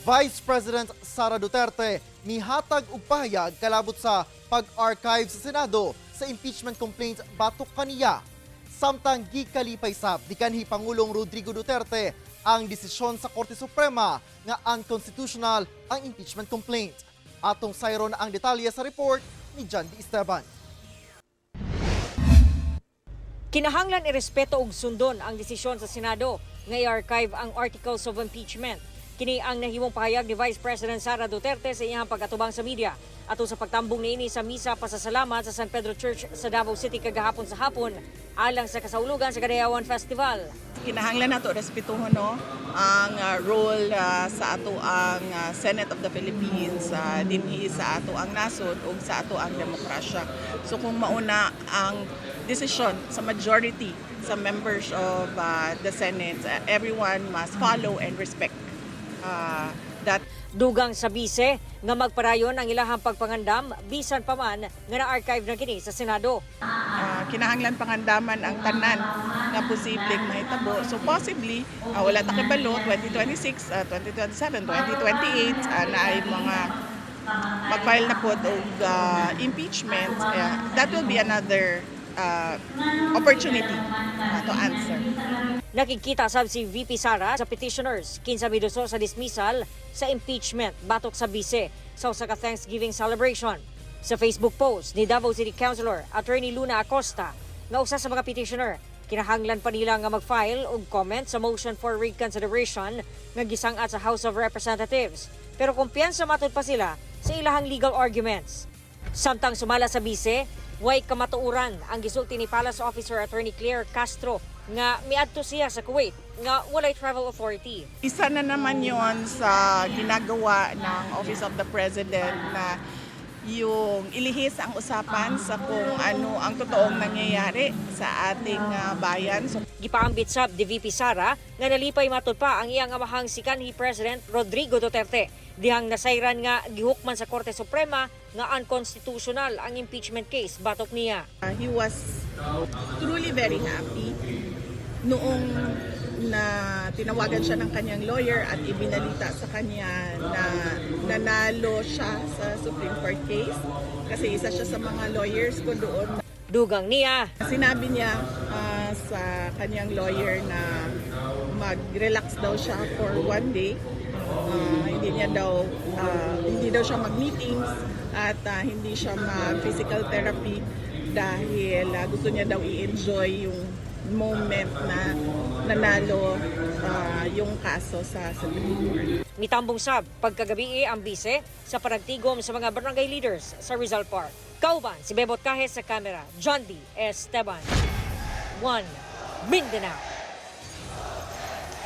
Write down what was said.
Vice President Sara Duterte mihatag og pahayag kalabot sa pag-archive sa Senado sa impeachment complaint batok kaniya. Samtang gikalipay sab ni kanhi Pangulong Rodrigo Duterte ang desisyon sa Korte Suprema nga unconstitutional ang impeachment complaint. Atong sayron ang detalye sa report ni John D. Esteban. Kinahanglan irespeto og sundon ang desisyon sa Senado nga i-archive ang articles of impeachment. Kini ang nahimong pahayag ni Vice President Sara Duterte sa iyang pag-atubang sa media ato sa pagtambong niini sa misa pasasalamat sa San Pedro Church sa Davao City kagahapon sa hapon alang sa kasaulugan sa Kadayawan Festival. Kinahanglan nato respetuhon, no, ang role sa ato ang Senate of the Philippines dinhi sa ato ang nasod ug sa ato ang demokrasya. So kung mauna ang desisyon sa majority sa members of the Senate, everyone must follow and respect that. Dugang sa bise nga magparayon ang ilahang pagpangandam bisan pa man nga na-archive na kini sa Senado. Kinahanglan pangandaman ang tanan nga posibleng mahitabo. So possibly, wala ta kibalo, 2026, 2027, 2028, naay mga mag-file na pod og impeachment. That will be another opportunity to answer. Nakikita sab si VP Sara sa petitioners kinsa miduso sa dismissal sa impeachment batok sa bise sa usa ka Thanksgiving celebration. Sa Facebook post ni Davao City Councilor Attorney Luna Acosta nga usa sa mga petitioner, kinahanglan pa nila nga mag-file og comment sa motion for reconsideration nga gisang-at sa House of Representatives. Pero kumpiyansa matud pa sila sa ilahang legal arguments. Samtang sumala sa bise, way kamatuoran ang gisulti ni Palace Officer Attorney Claire Castro nga miadto siya sa Kuwait nga walay travel authority. Isa na naman yon sa ginagawa ng Office of the President na yung ilihis ang usapan sa kung ano ang totoong nangyayari sa ating bayan. So Gipaambit sab ni VP Sara nga nalipay matud pa ang iyang amahang si kanhi President Rodrigo Duterte dihang nasayran nga gihukman sa Korte Suprema nga unconstitutional ang impeachment case batok niya. He was truly very happy noong na tinawagan siya ng kanyang lawyer at ibinalita sa kanya na nanalo siya sa Supreme Court case kasi isa siya sa mga lawyers ko doon. Dugang niya, Sinabi niya sa kanyang lawyer na mag-relax daw siya for one day. Hindi daw siya mag-meetings at hindi siya mag-physical therapy dahil gusto niya daw i-enjoy yung moment na nanalo yung kaso sa Supreme Court. Mitambong sab pagkagabi ang bise sa panagtigom sa mga barangay leaders sa Rizal Park. Kauban si Bebot Cajes sa camera, John D. Esteban. 1 Mindanao.